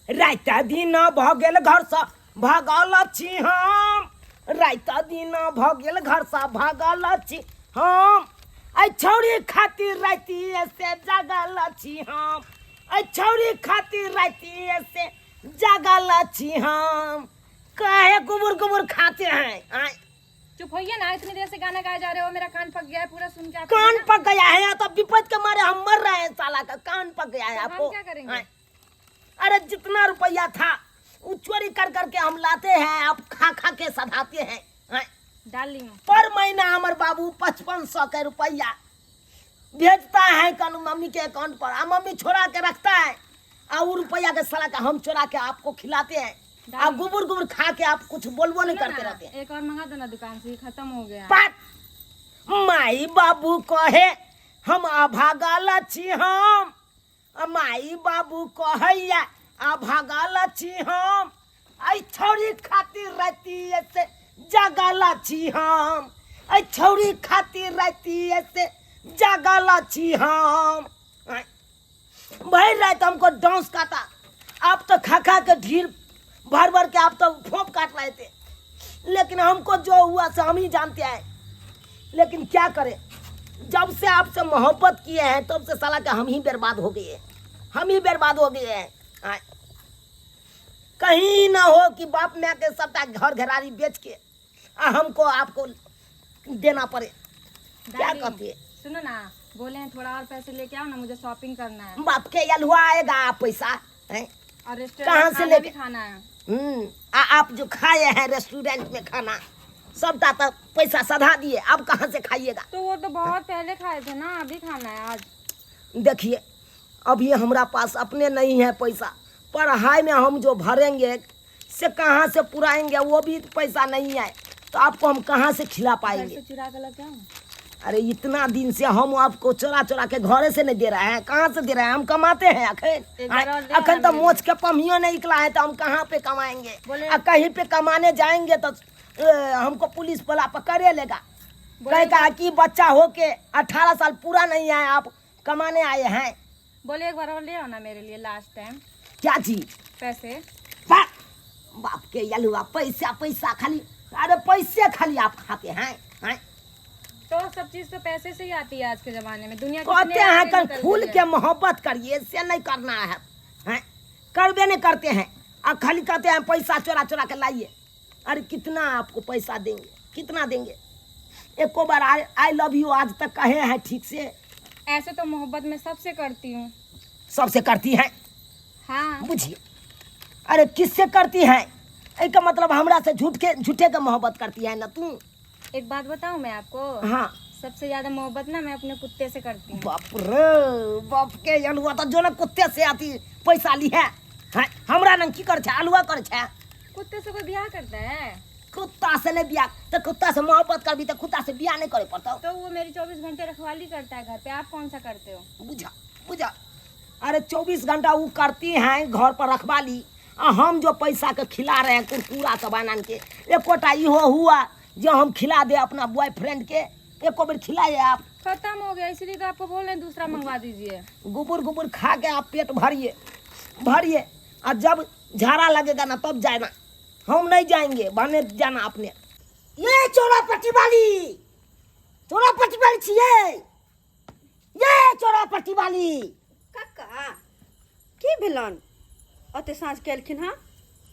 राति दिन भऽ गेल घरसँ भागल छी हम, राति दिन भऽ गेल घरसँ भागल छी हम, एहि छौड़ी खातिर राति से जागल छी हम, एहि छौड़ी खातिर राति से जागल छी हम। काहे गुबुर गुबुर खाते हैं? आय। चुप होइए ना, इतनी देर से गाना गाए जा रहे हो, मेरा कान पक गया है पूरा सुन के। आपका कान गाना। पक गया है तो विपद के मारे हम मर रहे हैं, साला का कान पक गया है तो हम आपको। क्या करेंगे? आय। अरे जितना रुपया था वो चोरी कर करके हम लाते हैं, आप खा खा के सधाते हैं। आय। डाल ली हूँ। पर महीना हमार बाबू 5500 के रुपया भेजता है कल मम्मी के अकाउंट पर, आ मम्मी छोड़ा के रखता है, आ वो रुपया के साला के हम चोरा के आपको खिलाते हैं। आप गुबुर गुबुर खा के आप कुछ बोलबो नहीं सुनो करते ना, रहते हैं। एक और मंगा दो ना दुकान से, ये खत्म हो गया। पात माई बाबू कहे हम अभागल छी हम, आ माई बाबू कहैया अभागल छी हम, एहि छौड़ी खातिर राति से जागल छी हम, एहि छौड़ी खातिर राति से जागल छी हम। भर रात हमको डांस काटा, आप तो खा खा के ढीर भर भर के आप तो फोप काट रहे थे, लेकिन हमको जो हुआ से हम ही जानते हैं। लेकिन क्या करें, जब से आपसे मोहब्बत किए हैं तब से साला के हम ही बर्बाद हो गए हैं, हम ही बर्बाद हो गए हैं। आय। कहीं ना हो कि बाप माँ के सबटा घर घरारी बेच के आ हमको आपको देना पड़े। क्या दादी, कहती है? सुनो ना, बोले हैं थोड़ा और पैसे लेके आओ ना, मुझे शॉपिंग करना है। बाप के अलुआ आएगा पैसा हैं? और रेस्टोरेंट कहाँ से खाना लेके भी खाना है। आप जो खाए हैं रेस्टोरेंट में खाना, सबटा तो पैसा सधा दिए, अब कहाँ से खाइएगा? तो वो तो बहुत पहले खाए थे ना, अभी खाना है आज। देखिए अभी हमरा पास अपने नहीं है पैसा, पढ़ाई में हम जो भरेंगे से कहाँ से पुराएंगे, वो भी पैसा नहीं है, तो आपको हम कहाँ से खिला पाएंगे? घर से चुरा के लेके आऊं? अरे इतना दिन से हम आपको चोरा चोरा के घरे से नहीं दे रहे हैं, कहाँ से दे रहे हैं? हम कमाते हैं अखन। एक बार और दे अखन तो मेरे मोच के पमियो नहीं निकला है, तो हम कहाँ पे कमाएंगे? बोले- आ कहीं पे कमाने जाएंगे तो हमको पुलिस वाला पकड़े लेगा, बोले- कहेगा कि बच्चा हो के 18 साल पूरा नहीं है, आप कमाने आए हैं। बोले एक बार और ले आओ ना मेरे लिए लास्ट टाइम। क्या चीज? पैसे। बाप के यलुआ पैसा पैसा खाली, अरे पैसे खाली आप खाते हैं, हैं? तो सब चीज तो पैसे से ही आती है आज के जमाने में। दुनिया कहते कितने हैं आगे कि निकल खुल गई है। के मोहब्बत करिए, इससे नहीं करना है, हैं? करबे नहीं करते हैं, और खाली कहते हैं पैसा चोरा चोरा के लाइए। अरे कितना आपको पैसा देंगे, कितना देंगे? एको बार I love you आज तक कहे हैं ठीक से? ऐसे तो मोहब्बत मैं सबसे करती हूँ। सबसे करती हैं? हाँ। बुझिए, अरे किससे करती हैं? एक मतलब हमरा से झूठे के मोहब्बत करती है ना तू। एक बात बताऊँ मैं आपको? हाँ। सबसे ज्यादा मोहब्बत ना मैं अपने कुत्ते से करती हूँ। बाप रे बाप के अलुआ तो जो ना कुत्ते से आती पैसा ली है, हैं? हमरा नंग की कर छे, अलुआ कर छे। कुत्ते से कोई ब्याह करता है? कुत्ता से नहीं ब्याह, तो कुत्ता से मोहब्बत करबी तो कुत्ता से ब्याह नहीं करे पड़ता। तो वो मेरी 24 घंटे रखवाली करता है घर पे, आप कौन सा करते हो? बुझा बुझा, अरे 24 घंटा वो करती हैं घर पर रखवाली, आ हम जो पैसा के खिला रहे हैं कुरकुरा के बनान के, एकोटा इहो हुआ जो हम खिला दे अपना बॉयफ्रेंड के, एको बेर खिलाए आप? खत्म हो गया, इसलिए तो आपको बोल रहे हैं दूसरा मंगवा दीजिए। गुबुर गुबुर खा के आप पेट भरिए भरिए, और जब झाड़ा लगेगा ना तब जाना, हम नहीं जाएंगे, बने जाना अपने। ये चोरा पट्टी वाली, चोरा पट्टी वाली छिए, ये चोरा पट्टी वाली। काका की भेलन ओते साँझ केलखिन हँ?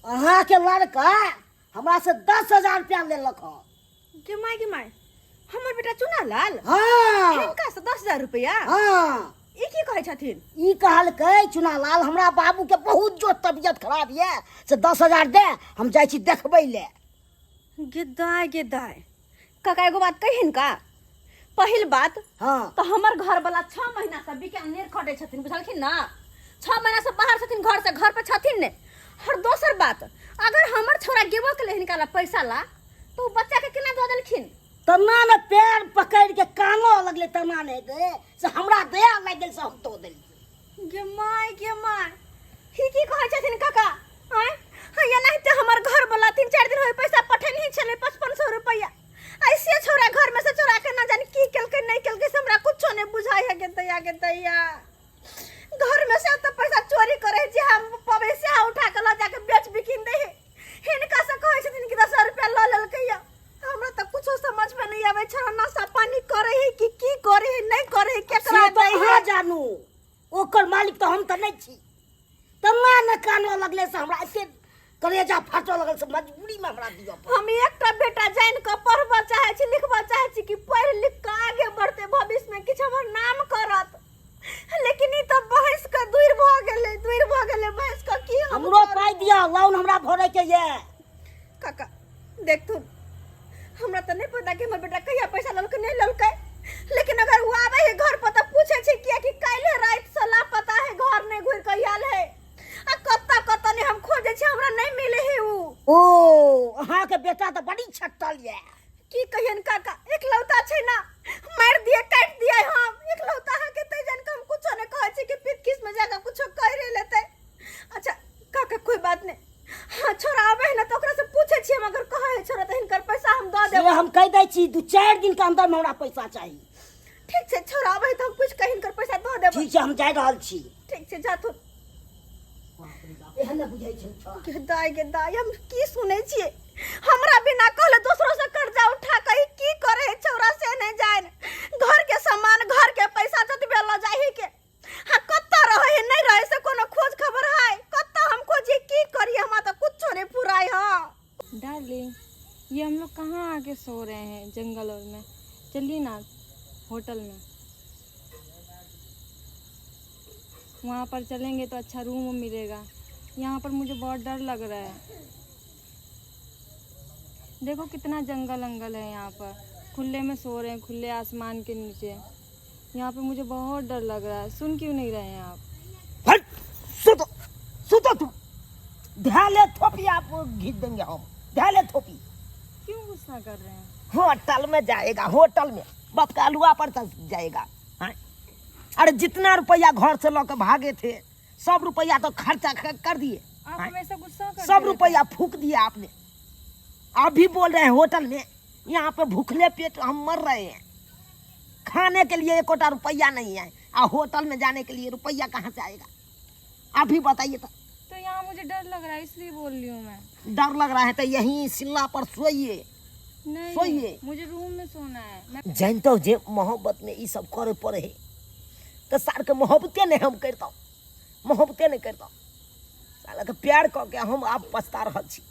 अहाँ के लड़का हमरा से 10,000 रुपया लेलक हँ। गे my गे my, हमर बेटा चुना लाल? हाँ। हिनका से 10,000 रुपया? हाँ। ई की कहै छथिन? ई कहलकै चुनालाल हमरा बाबू के बहुत जो तबियत खराब ये से 10,000 दे, हम जाइ छी देखबै ले। गे दाय गे दाय, काका एगो बात कहिन का? पहिल बात हाँ। तो हमर घर वाला 6 महीना से बीकानेर खटै छथिन, बुझलखिन ना? 6 महीना से बाहर छथिन, घर से घर पर छथिन ने। और दोसर बात, अगर हमर छोरा गेबो के हिनका ला पैसा ला तो उ बच्चा के केना दऽ देलखिन? तना ने पैर पकड़ के कानो लगले तना ने दे से हमरा दया लागि गेल से हम तो देलियै। गे my गे my, ही की कहै छथिन काका? आँय, हाँ, एनाहिते हमर घर वाला 3-4 दिन होय पैसा पठेने छलै 5500 रुपैआ, ऐसे छोरा घर में से चोरा के ना जाने की केलकै नहीं केलकै से हमरा कुछो नहीं बुझाइ है। गे दैया गे दैया, घर में से तो पैसा चोरी करे जे हम पवे से उठा कानऽ लगलै से हमरा एते कलेजा फाटऽ लगल से मजबूरी में हमरा दिअ पड़ल। हम एकटा बेटा जानि कऽ पढ़बऽ चाहै छी, लिखबऽ चाहै छी कि पढ़ि लिख कऽ आगे बढ़तै, भविष्य में किछु हमर नाम करत, लेकिन ई तऽ भैंस के दूर भऽ गेलै, दूर भऽ गेलै भैंस के। की हम हमरो करू? पाइ दिअ, लोन हमरा भरे के ये। काका देखथुन, हमरा तऽ नहि पता कि हमर बेटा कहिया पैसा लेलकै नहि लेलकै, लेकिन अगर ओ आबै है घर पर तऽ पूछै छै कियाकि काल्हि राति से लापता है, घर नहि घुरि कऽ आयल है आ कतऽ कतऽ नहि हम खोजै छी, हमरा नहि मिले है उ। ओ अहाँके बेटा तऽ बड़ी छट्टल ये। की कहियन काका, एकलौता छै ना, मारि दिए काटि दिए। हम एकलौता अहाँके तै जान के हम कुछो नहि कहै छी कि पीत खीस में जाके कुछो कहि रहे लेतै। अच्छा काका कोई बात नहीं, हाँ छोरा आबै है ना तऽ ओकरा से पूछै छियै हम, अगर कहै है छोरा तऽ हिनकर पैसा हम दऽ से देब। हम कहि दै छी, 2-4 दिन के अंदर में हमरा पैसा चाही। ठीक छै, छोरा आबै है तऽ हम पूछि कऽ हिनकर पैसा दऽ देब। ठीक छै, हम जा रहल छी। ठीक छै, जाथुन। बाप रे बाप, एहन नहि बुझै छै छोरा। गे दाय, गे दाय, हम की सुनै छियै? हमरा बिना कहले दोसरो से कर्जा उठा के ई की करे है छौरा से नहीं जान। घर के सामान, घर के पैसा जतबे ल जाही के, हाँ कत्ता रहे है नहीं रहे से कोनो खोज खबर है? कत्ता हम खोजी, की करी, हमरा तो कुछो नहीं फुराई। हाँ डार्लिंग, ये हम लोग कहाँ आके सो रहे हैं जंगल और में? चलिए ना होटल में, वहाँ पर चलेंगे तो अच्छा रूम मिलेगा। यहाँ पर मुझे बहुत डर लग रहा है। देखो कितना जंगल अंगल है यहाँ पर, खुले में सो रहे हैं, खुले आसमान के नीचे। यहाँ पे मुझे बहुत डर लग रहा है। सुन क्यों नहीं रहे हैं आप? हट, सुतो सुतो तुम, ध्याले थोपी आप घीच देंगे हम, ध्याले थोपी। क्यों गुस्सा कर रहे हैं? होटल में जाएगा, होटल में बाप का आलुआ पर तक जाएगा। हाँ? अरे जितना रुपया घर से लौके भागे थे सब रुपया तो खर्चा कर दिए। आप हाँ? हमेशा गुस्सा करते सब रहते रुपया हैं। फूक दिया आपने। आप भी बोल रहे हैं होटल में, यहाँ पे भूखले पेट हम मर रहे हैं, खाने के लिए एकोटा रुपया नहीं है, आ होटल में जाने के लिए रुपया कहाँ से आएगा? आप ही बताइए। तो तो यहाँ मुझे डर लग रहा है इसलिए बोल रही हूँ मैं। डर लग रहा है तो यहीं सिल्ला पर सोइए। नहीं, सोइए। मुझे रूम में सोना है। मैं जानते जे मोहब्बत में ई सब करे पड़े है तो सार के मोहब्बते नहीं हम करता, मोहब्बते नहीं करता। साला के प्यार कऽ के हम आब पछता रहल छी।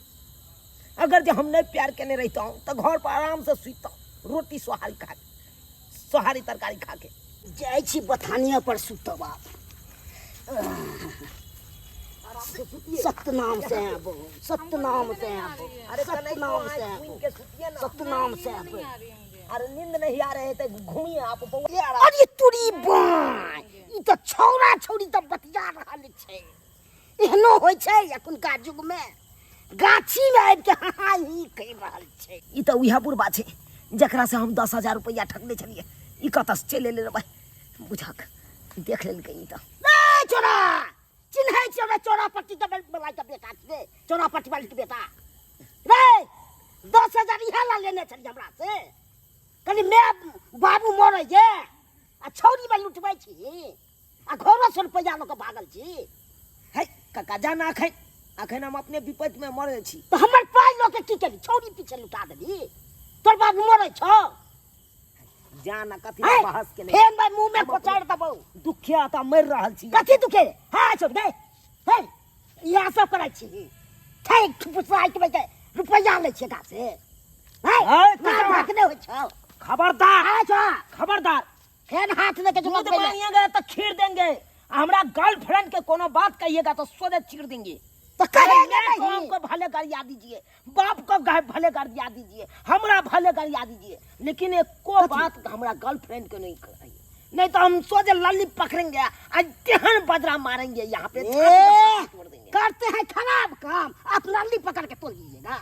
अगर जे हम नहीं प्यार केने रहितहुँ तऽ घर पर आराम से सुइतहुँ, रोटी सोहारी खा के, सोहारी तरकारी खा के। जाइ छी बथानिया पर सुतब आब। सत्यनाम से आबो, सत्यनाम से आबो, अरे सत्यनाम से आबो, सत्यनाम से आबो। अरे नींद नहीं आ रहे तो घूमिए आप बउआ। अरे तुरी बाय, ई तो छौरा छौरी तो बतिया रहल छै। एहनो होइ छै एखुनका युग में, गाछी में आबि के हाँ ही कहि रहल छै। ई तो उएह बुढ़बा छै जकरा से हम 10,000 रुपया ठकने छलियै। ई कतऽ से चलि एलै रे भाई, बुझक देख लेलकै ई तऽ। ए चोरा चिन्है छियै रे, चोरा पट्टी के वाला के बेटा रे, चोरा पट्टी वाली के बेटा रे। 10,000 इएह ला लेने छलियै हमरा से, कनि my बाबू मरै ये आ छौरी में लुटबै छी आ घरो से रुपैआ लऽ कऽ भागल छी। है काका जाना, अखन अखन हम अपने विपत्ति में मरै छी। तऽ हमर पाइ लऽ के की केली? छौरी पीछे लुटा देली? तोर बाबू मरै छौ? जान कथी है? बहस के नहीं। फेन भाई मुंह में खोचारि देबौ। दुखिया तऽ मरि रहल छी। कथी दुखे? हाँ छोड़ दे, हे इएह सब करै छी। ठैक ठुपुसाइ के बैठे रुपैआ लै छियै गाछ से। हे, है, नाम भाग नहि होइ छौ। खबरदार, हाँ, छौ। खबरदार, फेन हाथ लेके जो दूध लगबै ले। मांगिएगा तो खीर देंगे, हमरा गर्लफ्रेंड के कोनो बात कहिएगा तो सोझे चीर देंगे। तो कहेंगे अरे नहीं। हमको भले गरिया दीजिए, बाप को भले गरिया दीजिए, हमरा भले गरिया दीजिए, लेकिन एको बात हमरा गर्लफ्रेंड के नहीं कहिए, नहीं तो हम सोझे लल्ली पकड़ेंगे आज तेहन बजरा मारेंगे यहाँ पे, ए, छाती के पास तोड़ देंगे। करते हैं खराब काम, आप लल्ली पकड़ के तोड़ दीजिएगा।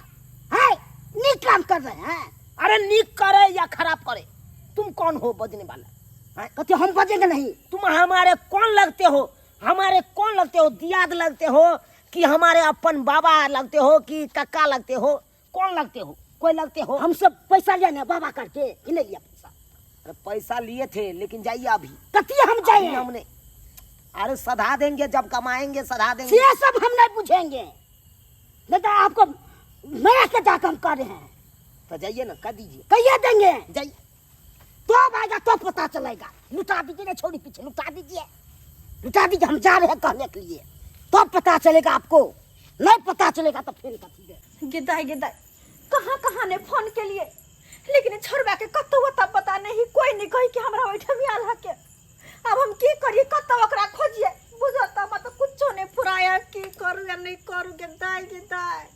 है नीक काम कर रहे हैं। अरे नीक करे या खराब करे, तुम कौन हो बजने वाला? हैं? कहते हम बजेंगे नहीं। तुम हमारे कौन लगते हो? हमारे कौन लगते हो? दियाद लगते हो कि हमारे अपन बाबा लगते हो कि कक्का लगते हो? कौन लगते हो? कोई लगते हो? हम सब पैसा लिया ना बाबा करके कि नहीं लिया पैसा? अरे पैसा लिए थे, लेकिन जाइए अभी। कथी हम जाए? अभी हमने अरे सधा देंगे, जब कमाएंगे सधा देंगे। ये सब हम नहीं पूछेंगे, नहीं तो आपको मेरा के जाकर हम कर रहे हैं। तो जाइए ना, कर दीजिए। कहिए देंगे? जाइए। तो आएगा तो पता चलेगा। लुटा दीजिए ना छोड़ी पीछे, लुटा दीजिए, लुटा दीजिए। हम जा रहे हैं कहने के लिए। तब पता चलेगा आपको, नहीं पता चलेगा तो फिर कथी है। गे दाइ गे दाइ, कहाँ कहाँ ने फोन के लिए, लेकिन छोड़बा के कतौ अता पता नहीं, कोई नहीं कही कि हमरा ओहिठाम आयल हके। अब हम की करिए, कतौ ओकरा खोजिए, बुझो त हमरा त कुछो नहीं फुराया, की करू या नहीं करू। गे दाइ गे दाइ,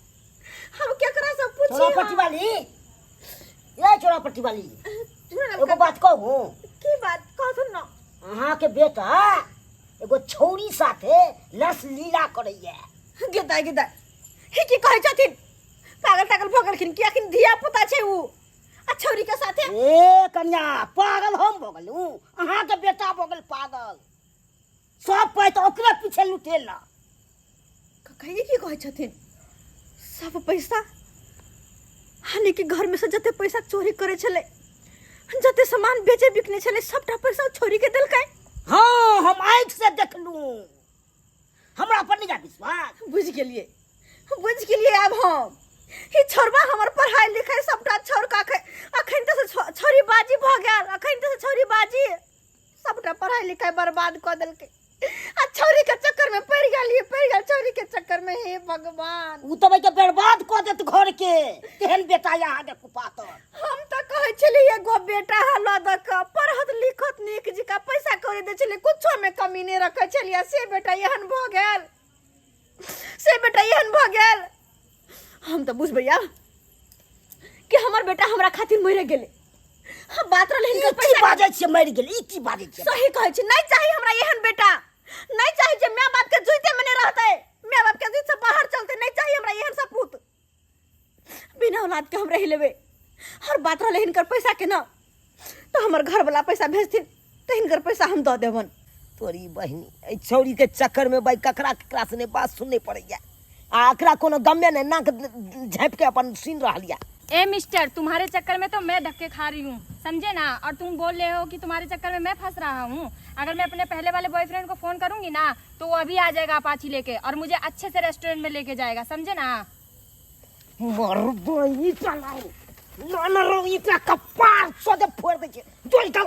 हम केकरा से पूछी? चोरा पट्टी वाली, ये चोरा पट्टी वाली, एगो बात कहूँ? की बात कहथुन न? अहाँ के बेटा एगो छौरी साथे लस लीला करैया। गे दाइ गे दाइ, ही की कहै छथिन? पागल तागल भऽ गेलखिन कि? अखन धिया पुता छै उ, आ छौरी के साथे? ए कन्या, पागल हम भऽ गेलहुँ? अहाँके बेटा भऽ गेल पागल। सब पाइ तऽ ओकरे पीछे लुटेला। कका, ई की कहै छथिन? सब पैसा, हानि कि घर में से जते पैसा चोरी करे छलै, जते सामान बेचे बिकने छलै, सबटा पैसा ओ छोरी के देलकै? हाँ, हम आँखि से देखलहुँ। हमरा पर नहीं जा विश्वास। बुझि गेलियै, बुझि गेलियै आब हम। ई छोड़बा हमर पढ़ाई लिखाई सबटा छोड़ के अखन अखन तऽ से छोरी बाजी भऽ गेल। अखन तऽ से छोरी बाजी सबटा पढ़ाई लिखाई बर्बाद कऽ देलकै, आ छौरी के चक्कर में पड़ि गेलियै, पड़ि गेल छौरी के चक्कर में। हे भगवान! ओ तऽ के बर्बाद कऽ देत घर के, तेहन बेटा अहाँके कुपातर। हम तऽ कहै छलियै एगो बेटा हलऽ दऽ कऽ पढ़त लिखत नीक जकाँ, पैसा कौड़ी दै छलियै, कुछो में कमी नहि रखै छलियै, से बेटा एहन भऽ गेल, से बेटा एहन भऽ गेल। हम तऽ बुझबै आब कि हमर बेटा हमरा खातिर मरि गेलै। हम बात रहलै ई हिनकर की पैसा। बाजै छियै मरि गेल? ई की बाजै छियै? सही कहै छी। नहीं चाही हमरा एहन बेटा, नहीं चाही जे माय बाप के जुइते में नहीं रहते, माय बाप के जुइत से बाहर चलते। नहीं चाही हमरा एहन सपूत। बिना औलाद के हम रहि लेबै। और बात रहलै हिनकर पैसा के ना, तो हमर घर वाला पैसा भेजथिन तऽ हिनकर पैसा हम दऽ देबन। तोरी बहिनी, एहि छौड़ी के चक्कर में भाई ककरा ककरा से नहीं बात सुनने पड़ैया, आ एकरा कोनो गमे नहीं, नाक झाँपि के अपन सुनि रहल या। ए मिस्टर, तुम्हारे चक्कर में तो मैं धक्के खा रही हूँ, समझे ना? और तुम बोल रहे हो कि तुम्हारे चक्कर में मैं फंस रहा हूँ। अगर मैं अपने पहले वाले बॉयफ्रेंड को फोन करूंगी ना, तो वो अभी आ जाएगा अपाची लेके और मुझे अच्छे से रेस्टोरेंट में लेके जाएगा, समझे ना? मरबै चलाउ ना ना रो, एकरा कपार सोझे फोड़ दै छै। जो निकाल,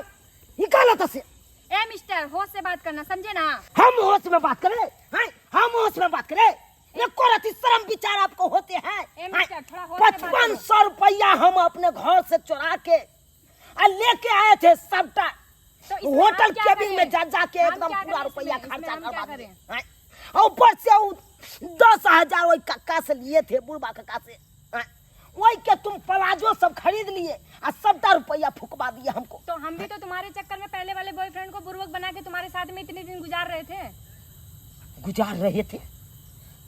निकाल एतऽ से। ए मिस्टर, होश से बात करना, समझे ना? हम होश में बात करें हैं? हम होश में बात करें? एको रति शर्म विचार आपको होते हैं? ए मिस्टर, थोड़ा होश से बात 55 करो। सौ रुपया हम अपने घर से चुरा के आ लेके आए थे, सबटा तो इसमें हम होटल क्या केबिन करें? में जा जाके हम एकदम क्या पूरा करें रुपया इसमें? खर्चा इसमें हम करवा क्या दिए करें? हैं? और ऊपर से वो 10,000 वही कक्का से लिए थे, बुढ़बा कक्का से हैं? वही के तुम प्लाजो सब खरीद लिए आ सबटा रुपया फुकवा दिए हमको। तो हम भी तो तुम्हारे चक्कर में पहले वाले बॉयफ्रेंड को बुर्बक बना के तुम्हारे साथ में इतने दिन गुजार रहे थे। गुजार रहे थे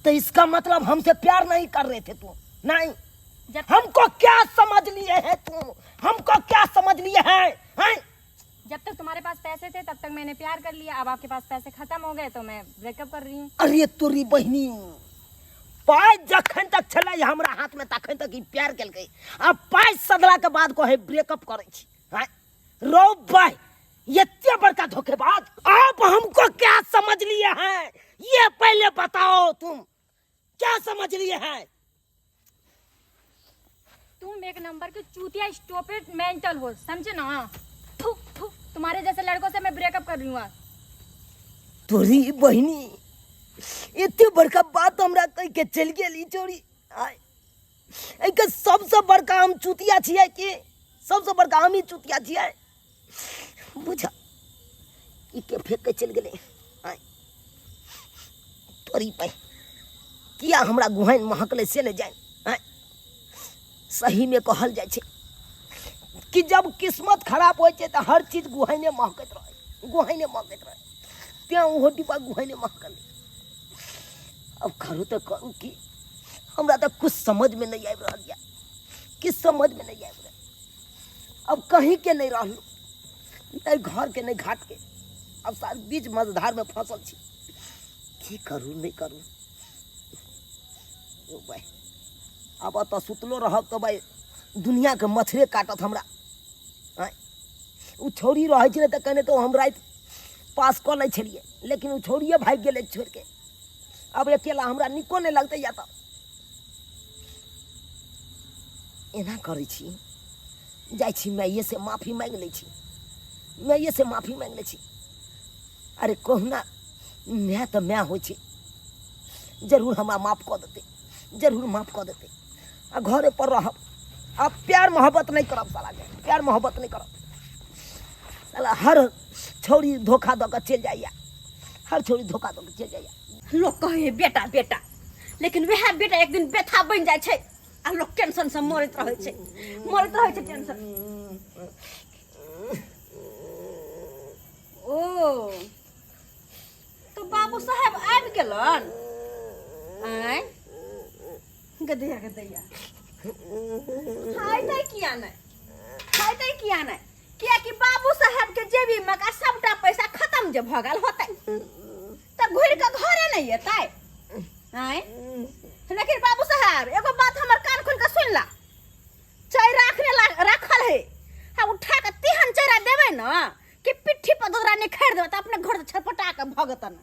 तो इसका मतलब हमसे प्यार नहीं कर रहे थे तुम? नहीं जब हमको क्या समझ लिए है तुम? हमको क्या समझ लिए हैं, हैं? जब तक तुम्हारे पास पैसे थे तब तक मैंने प्यार कर लिया। अब आपके पास पैसे खत्म हो गए तो मैं ब्रेकअप कर रही हूँ। अरे तोरी बहिनी, पाइ जखन तक छलै हमरा हाथ में तखन तक ई प्यार केलकै, आ पाइ सदला के बाद कहे ब्रेकअप करै छी। हैं रौ भाई, एते बड़का धोखेबाज! आप हमको क्या समझ लिए हैं, ये पहले बताओ। तुम क्या समझ लिए हैं? तुम एक नंबर के चूतिया स्टूपिड मेंटल हो, समझे ना? थू थू, तुम्हारे जैसे लड़कों से मैं ब्रेकअप कर रही हूँ आज। तोरी बहिनी, एते बड़का बात हमरा कह के चलि गेल ई चोरी। आय एहिके सबसँ बड़का हम चुतिया छियै कि सबसँ बड़का हम ही चुतिया छियै? बुझ, ई के फेंक के चलि गेलै। आय तोरी पाइ, किया हमरा गुहाइन महकलै से नहि जानि। आँय, सहीमे कहल जाइ छै कि जब किस्मत खराब होइ छै तऽ हर चीज गुहाइने महकैत रहै, गुहाइने महकैत रहै। तेँ ओहो डिब्बा गुहाइने महकलै। अब करू तऽ करू की? हमरा तऽ कुछ समझमे नहि आबि रहल यऽ, किछु समझमे नहि आबि रहल। अब कहीँके नहि रहलहुँ, नहि घरके नहि घाटके, अब सार बीच मझधारमे फँसल छी। की करू नहि करू? ओ भाइ, आब एतऽ सुतलो रहब तऽ भाइ दुनिआँके मच्छरे काटत हमरा। आँय, ओ छौड़ी रहै छलै तऽ कने तऽ हम राति पास कऽ लै छलियै, लेकिन ओ छौड़िए भागि गेलै छोड़िके। आब अकेला हमरा नीको नहि लगतै। या तऽ एना करै छी, जाइ छी माइएसँ माफी माँगि लै छी, माइएसँ माफी माँगि लै छी। अरे कहुना माय तऽ माय होइ छै। जरूर हमरा माफ कऽ देतै, जरूर माफ कऽ देतै। आ घरे पर रहब, आ प्यार मोहब्बत नहि करब सालाके, प्यार मोहब्बत नहि करब। साला हर छौड़ी धोखा दऽ कऽ चलि जाइए, हर छौड़ी धोखा दऽ कऽ चलि जाइए। लोक कहै है बेटा बेटा, लेकिन वएह बेटा एक दिन बेथा बनि जाइ छै आ लोक टेंशन से मरैत रहै छै, मरैत रहै छै टेंशन। ओ तो बाबू साहेब आबि गेलन। आँय गदैया गदैया, खाइतै किया नहि, खाइतै किया नहि? कियाकि बाबू साहेब के जेबी में का सबटा पैसा खत्म जे भऽ गेल होतै तऽ घुरि कऽ घरे नहि एतै। आँय लेकिन बाबू साहेब एगो बात हमर कान खोलि कऽ सुनि ला, चैरा अखने राखल है, आ उठा कऽ तेहन चैरा देबै ने कि पिट्ठी पर दोदरा निखारि देबै तऽ अपने घर से छटपटा कऽ भगतन।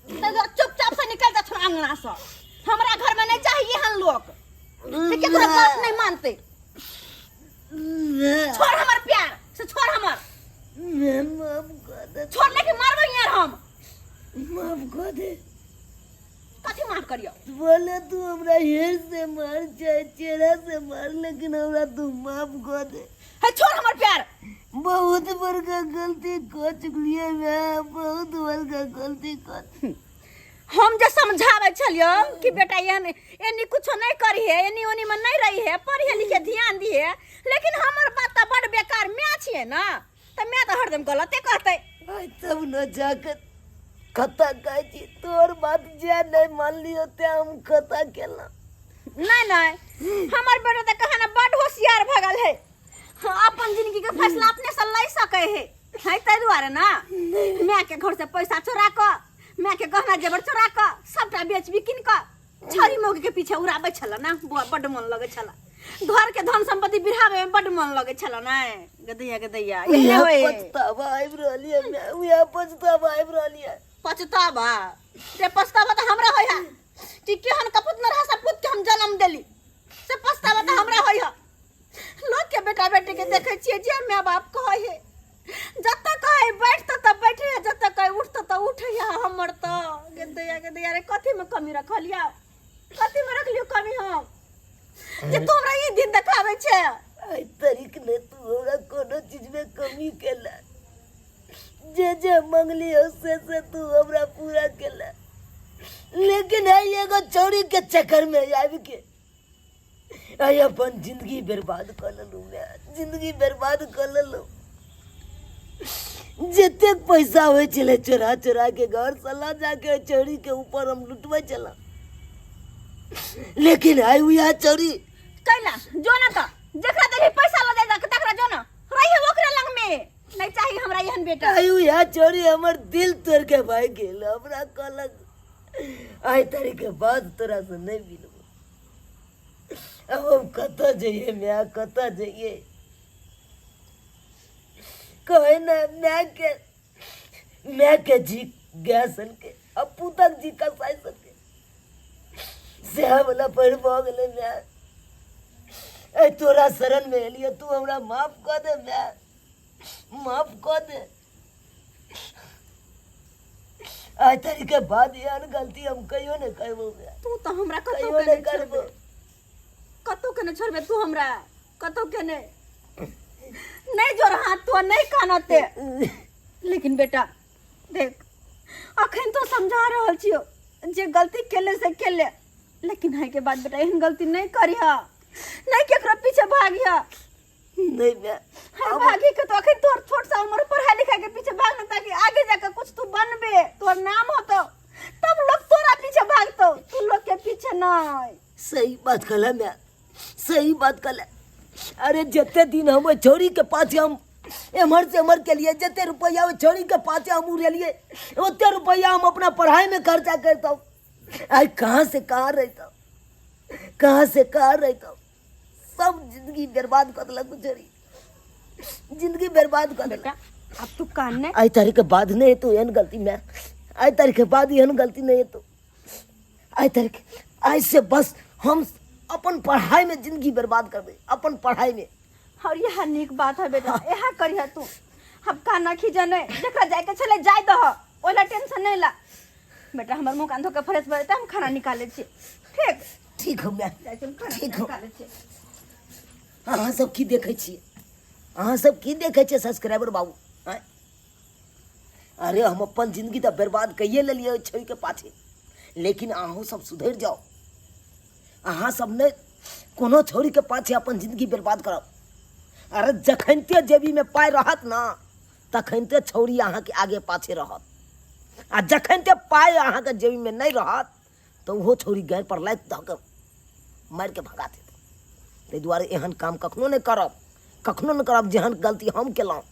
ताहि दुआरे चुपचाप से निकलि जाथुन अंगना से, हमरा घर में नहीं चाहिए एहन लोक से केकरो बात नहीं मानते। छोड़ हमर प्यार से, छोड़ हमर, माफ कर दे, छोड़, लेकिन मारबै यार हम। माफ कर दे। कथी माफ करियो? बोले तू हमरा हेर से मार चाहे चेहरा से मार, लेकिन हमरा तू माफ कर दे। हे छोड़ हमर प्यार। बहुत बड़का गलती कर चुकलिए मैं, बहुत बड़का गलती कर। हम जे समझाबै छलियो कि बेटा एहन एनी कुछो नहीं करी है, एनी ओनी में नहीं रही है, पढ़े लिखे ध्यान दिए, लेकिन हमर बात तऽ बड़ बेकार माय छियै ना, तऽ माय तऽ हरदम गलते कहतै। आइ तब न जाके खता कहै छी, तोहर बात जे नहीं मानलियो ते हम खता केलहुँ। नहीं नहीं, हमर बेटा तऽ कहा ना बड़ होशियार भऽ गेल है, हाँ, अपन जिंदगी के फैसला अपने से लै सकै है, है ताहि दुआरे ना माय के घर से पैसा चोरा कऽ, माय के गहना जेवर चोरा कऽ सबटा बेच बिकिन कऽ छड़ी मौगी के पीछे उड़ाबै छल ना। बुआ बड्ड मन लगै छल, घर के धन संपत्ति बिढ़ाबै में बड्ड मन लगै छल ना। गदैया गदैया एहने होय। पछतावा आबि रहल ये माय, उएह पछतावा आबि रहल ये। पछतावा रे, पछतावा तऽ हमरा होय है कि केहन कपूत नरहा सपूत के हम जन्म देली, से पछतावा तऽ हमरा होय है। लोग के बेटा बेटी के देखे छियै जे माय बाप कहै है, जतऽ कहै बैठ तऽ बैठे है, जतऽ कहै उठ तऽ उठे है। हमर तऽ गदैया गदैया रे, कथी में कमी रखलिया, कथी में रखलियो कमी हम जे तू हमरा ई दिन देखाबै छै? आइ तारीख ने तू हमरा कोनो चीज में कमी केला, जे जे मंगली से से तू हमरा पूरा केला, लेकिन है एगो चोरी के चक्कर में आबि के आई अपन जिंदगी बर्बाद कर लेलहुँ मैं, जिंदगी बर्बाद कर लेलहुँ। जतेक पैसा होइ छलै चोरा चोरा के घर से लऽ जाके चोरी के ऊपर हम लुटबै छलहुँ, लेकिन आइ उएह चोरी कैला जो ना तऽ जकरा देलही पैसा लऽ जाय तकरा जो ना रहिए ओकरे लग में, नहीं चाहिए हमरा एहन बेटा। आइ उएह चोरी हमर दिल तोड़ के भागि गेल। हमरा कहलक आइ तारीख के बाद तोरा से नहीं मिलबो। अब हम कतऽ जइए माय, कतऽ जइए? कहे ना माय के, माय के जी गै सनके आ पुतक जी कसाई सनके, सएह वाला पढ़ भऽ गेलै माय। ऐ तोरा शरण में एलियै, तू हमरा माफ कऽ दे माय, माफ कऽ दे। आइ तारीख के बाद एहन गलती हम कहियो नहि करबो माय। तू तऽ हमरा कतौ कहियो के नहि नहि करबो, छोड़बे, कतौ के नहि छोड़बे तू हमरा, कतौ के नहि। नहीं जोर हाथ तो नहीं कानते, लेकिन बेटा देख अखन तो समझा रहल छियो जे गलती केले से केले, लेकिन है के बाद बेटा एहन गलती नहीं करिह, नहीं केकरो पीछे भागिह। नहीं मैं हाँ, भागी के तो अखन तोर छोट सा उम्र पढ़ाई लिखाई के पीछे भागना ताकि आगे जाकर कुछ तू बनबे, तोर नाम होतो तब लोग तोरा पीछे भागतो, तू लोग के पीछे नहीं। सही बात कहला मैं, सही बात कहला। अरे जते दिन हम छोरी के पाछे हम एम्हर से एम्हर के लिए जते रुपया ओहि छोरी के पाछे हम उड़ेलिए ओते रुपया हम अपना पढ़ाई में खर्चा करता हूँ। आई कहाँ से कहाँ रहता हूँ, कहाँ से कहाँ रहता हूँ। सब जिंदगी बर्बाद कर देलक छोरी, जिंदगी बर्बाद कर देलक। बेटा अब तू कान ने आई तारीख के बाद नहीं तो एहन गलती मैं, आई तारीख के बाद एहन गलती नहीं तो आई तारीख आई से बस हम अपन पढ़ाई में जिंदगी बर्बाद कर दे, अपन पढ़ाई में। और यह नीक बात है बेटा, यह करिह तू। हम काना खींचा नहीं, जकरा जाए के छले जाए दह, ओला टेंशन नहीं ला। बेटा हमर मुँह कान धो के फ्रेश भऽ जेतै, हम खाना निकालै छी। ठीक? ठीक हो माय। जाइ छी हम खाना ठीक हो। निकालै छी। अहाँ सब की देखै छियै? अहाँ सब की देखै छियै सब्सक्राइबर बाबू? आँय? अरे हम अपन जिंदगी तऽ बर्बाद कैये लेलियै ओहि छोड़ीके पाछे, लेकिन अहूँ सब सुधरि जाउ। अहाँ सब नहि कोनो छोड़ीके पाछे अपन जिंदगी बर्बाद करब। अरे जखनते जेबीमे पाइ रहत ने तखनते छौड़ी अहाँके आगे पाछे रहत, आ जखनते पाइ अहाँके जेबीमे नहि रहत तऽ ओहो छौड़ी गारि पर लाति धऽ कऽ मारिके भगा देत। ताहि दुआरे एहन काम कखनो नहि करब, कखनो नहि करब जेहन गलती हम केलहुँ।